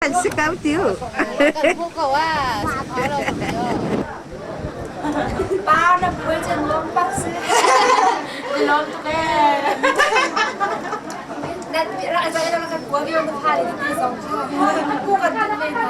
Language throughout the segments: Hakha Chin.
Kan si ko tiu. Kan hmuh ko ah, si lo Pa na puai cun lawm bak si. Lawm tuk ee. Nan ra zai na kan puai mi na pha le ti zong kha. Ku kan tuk ve na.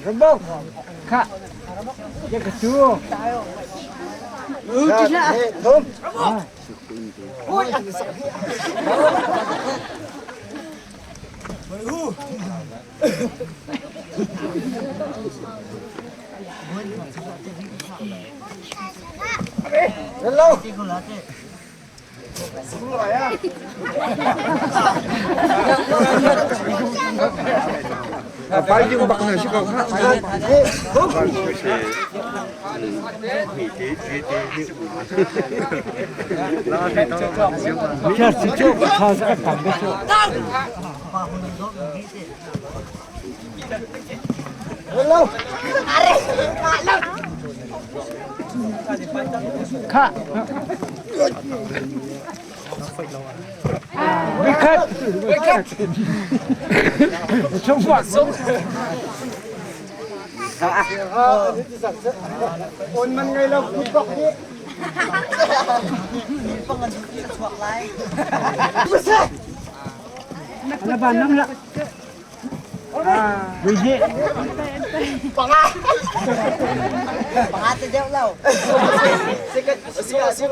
Rambok. Kha. Ya ka tu. Thum. Hello. Kha. Wicket! Wicket! On man ngei lo kut bok hi. Laban nam la. Wiji. Panga. Panga te deuh lo. Sikat sikat sikat.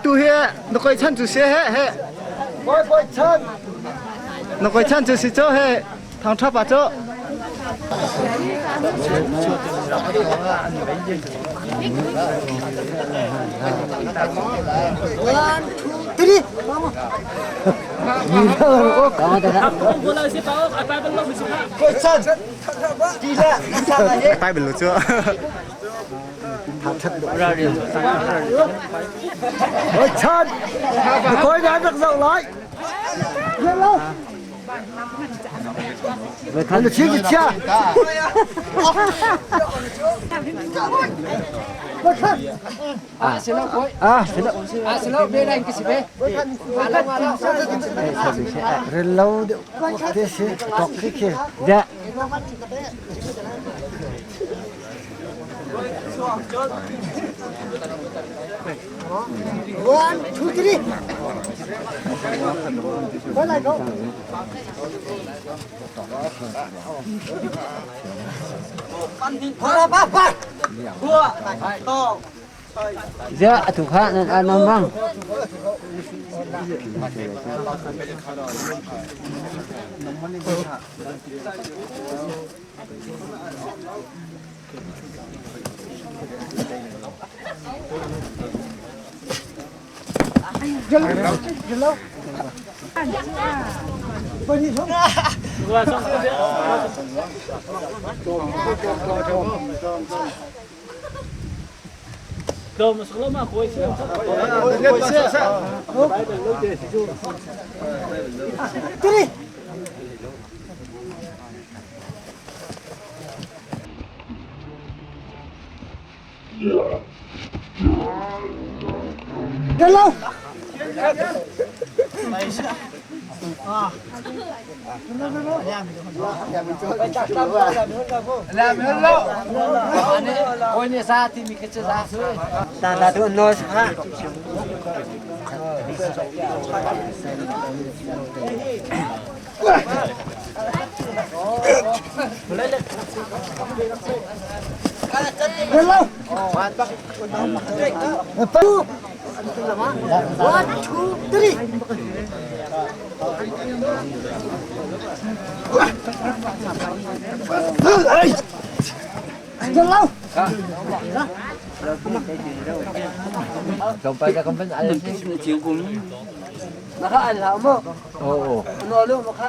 Tu hi na koi chan cu si he he Koi koi chan na koi chan cu si cho he thang tha pa cho. One, two, three. Koi chan. Tai bel lo chu. Koi chan. Koi đã được dậu lại. Anh là chiếc cha. Ah, selo be lang kisi be. Relau de se tok ke. Ja. One, two, three. Quay lại không? Ja, tu kha nan anam bang. Relau. Koi ne sa ti mi ke cha sa. Ta ta tu no ha. Relau. One, two, three. Relau. Tlawmpal ta kan van al si. Maka al hlah mu. Oo. Ano lu maka.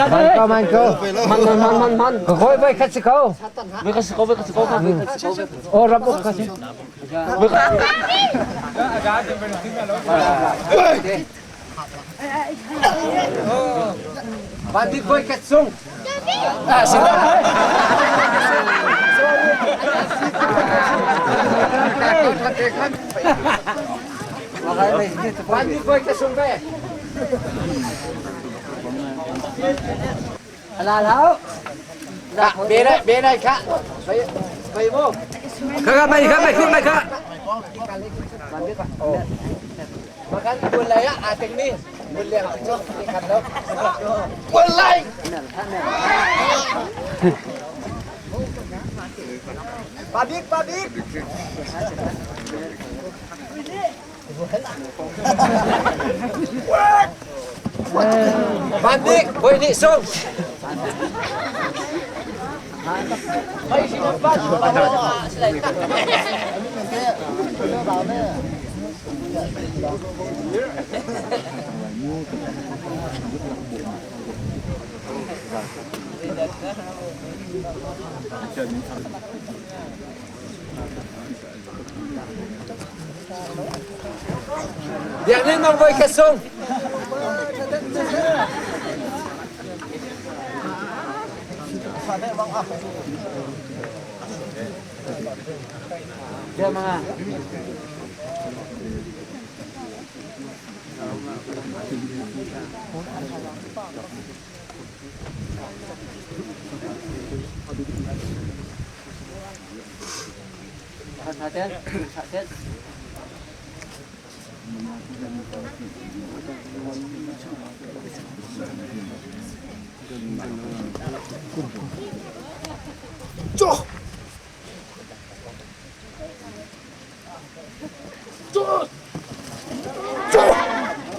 Man ko man ko. Man man man man man. Koi bai khat si ko. Oh rap ok khat si. Van di koi khat sung. Ah si. Van di koi khat sung ve. La lau. Bê đây, bê đây khá. Bay bay vô. Kaka mai kha mai khun mai kha. Makan bulai ya ating ni. Bulai ang chok ni khat lo. Bulai. Pabik pabik. Bandik, boy ni sung. Biak ni mang boy khat sung. Dia mga. Saten, saten.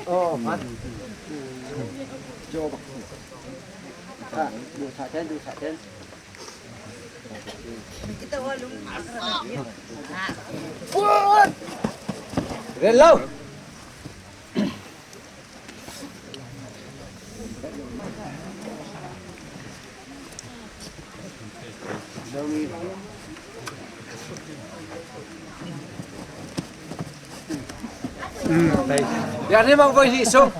Oh, man. Du saten, du saten. Lên lâu. Biar ni mang boy ni sung.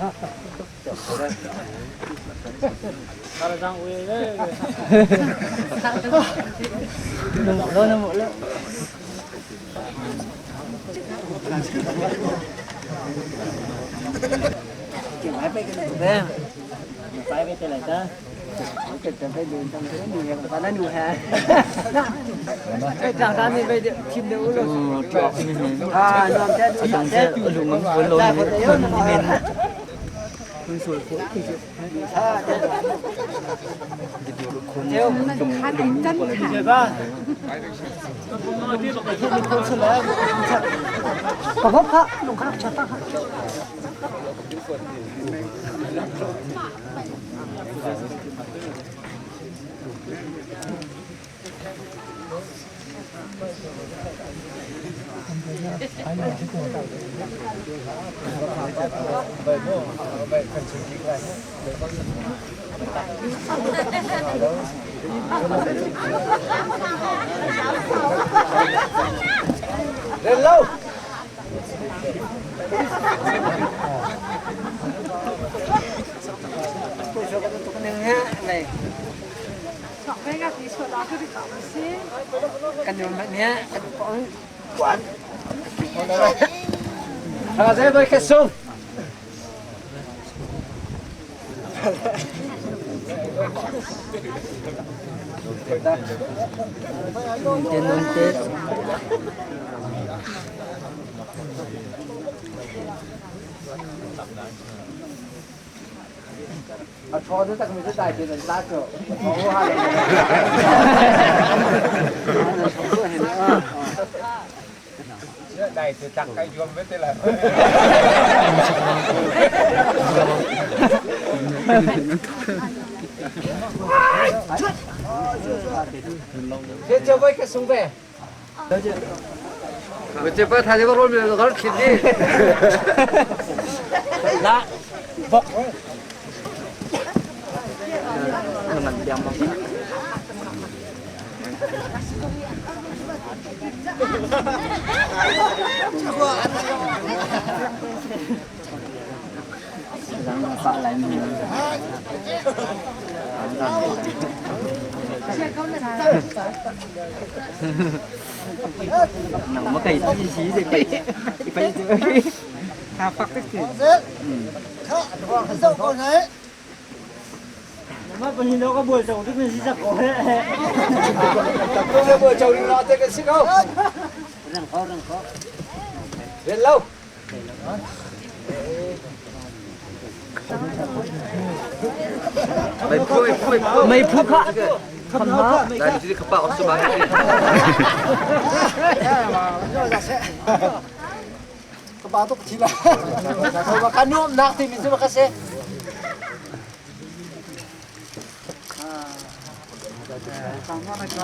Lên lâu. Thằng dê với cái sung. 啊，错的，这个没得带劲的，拉走，我哈 Đây thì chặt cây vuông với tên là 这就为个送呗。我这把他这个罗面是好吃的。那，不。 Tôi sẽ vừa trồng nó tới cái sức không? Lên lâu. Mày phúc hả? Đây, chỉ khắp bảo số ba. Kabatok sila. Makanom nak ti minsan kasi.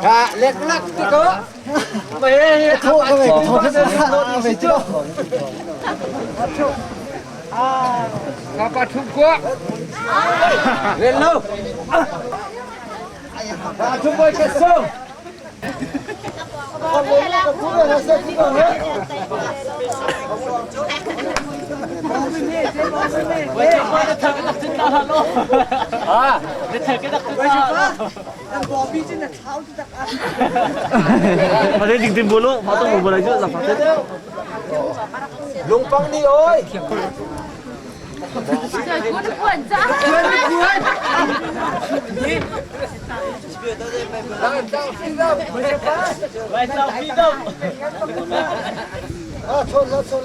À, lek lắc thì có. Mày Thô cái này, thô cái này, mày chưa. Papa Trung Quốc. Lên lâu. À, Trung Quốc chết sông. Mà thế tìm bolo, mà tôi bolo chứ là phải thế. Lùng băng đi ôi. Ah, chol chol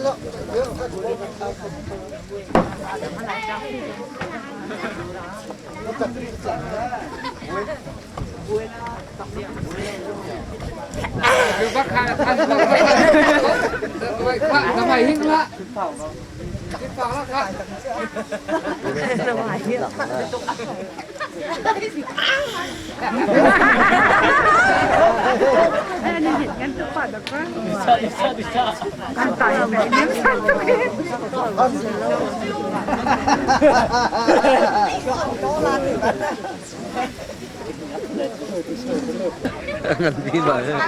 Nganti banget.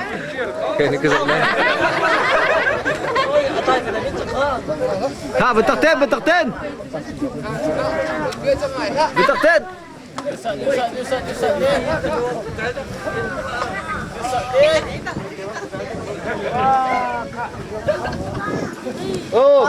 Kayaknya kesana. Ha, betak ten, betak ten. Betak ten. Oh.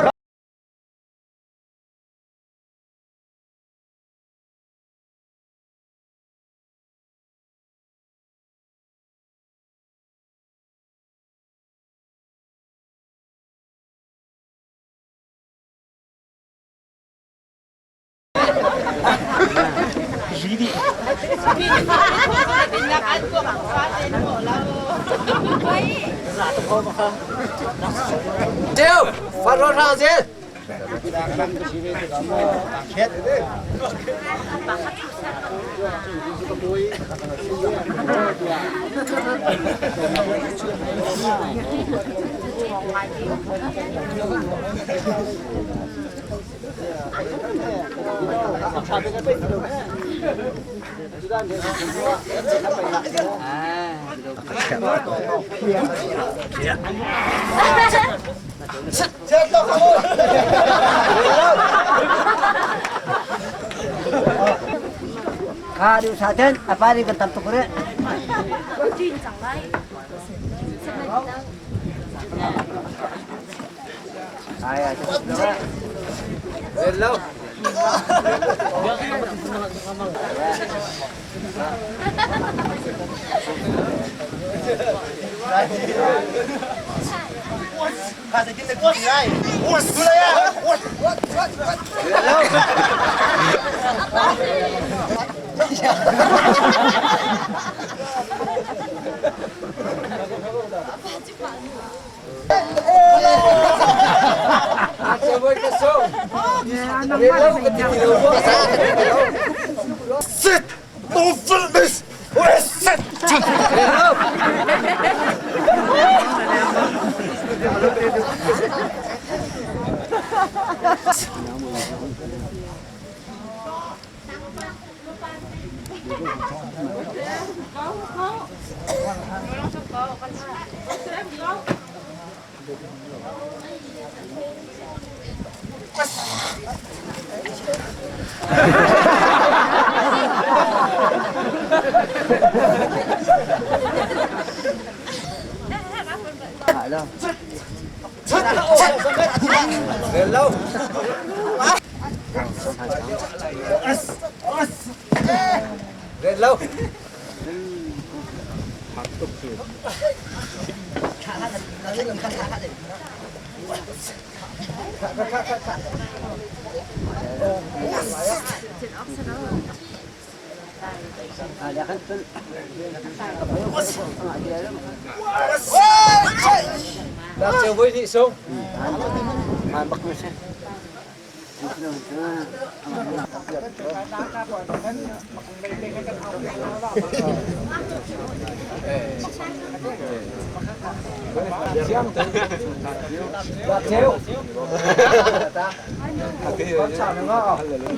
Chiêu, phát rốt ra gì? Kha du sa ten apa ni kan tam tuk re. Sit! Don't film this! Sit!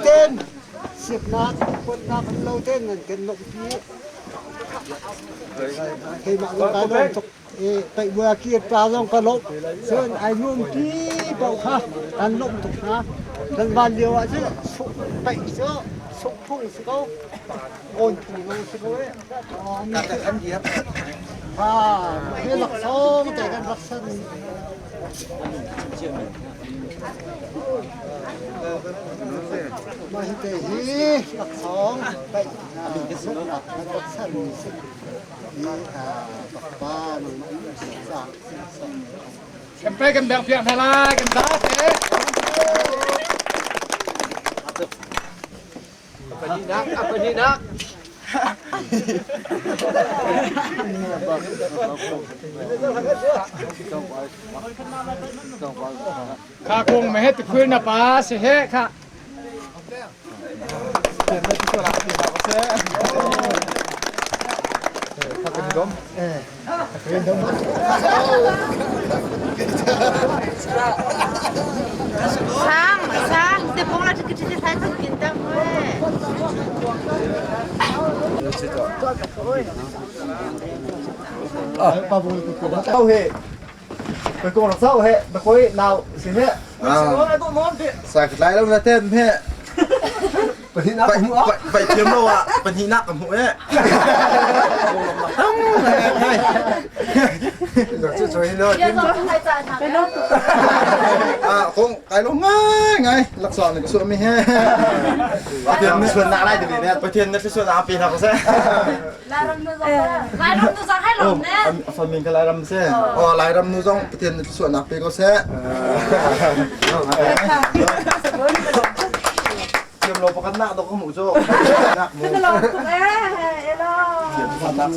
Ten siapnak huatnak an lo ten nan kan lawmhpi. Keimah zong kai lawm tuk. I paihbuai kir pa zong ka lawmh. Cun ai nuampi paoh kha kan lawmh tuk hna. Kan van lio ah cun paih cu sungphung si ko. Awn phung zong si ko e. Ha, hi laksawng te kan rak san. Mah hi te hi laksawng paih sungnak kan rak sermi si. Hi pakpa nangmah nih sa. Kan pe kan beng piak hna lai kan da te. Pahnihnak, a pahnihnak. Kha kung me he tikhul na pa si he kha. Sang, sang, te pong la ti ti sai thang kin ta Tao he Cái cô nó sao he Bà cô nào xin he Sai lai lo na ten he. Phải phải thiêm đâu ạ. Phải nhị nặng cầm hũ ấy. À không, cái lúc ngay ngay lạc sọ này có mi he. Thiên xuân nặng lại thì nè, phải thiên nó xuân áo pin học sẽ. Lai ram nu zong hai lom ne. Phần mình cái lai ram sẽ. Ờ lai ram nu zong thiên xuân nặng pin có sẽ. Thiêm lo pakat nak đâu có mũ cho. Nak mũ. Elo. Thiêm nak.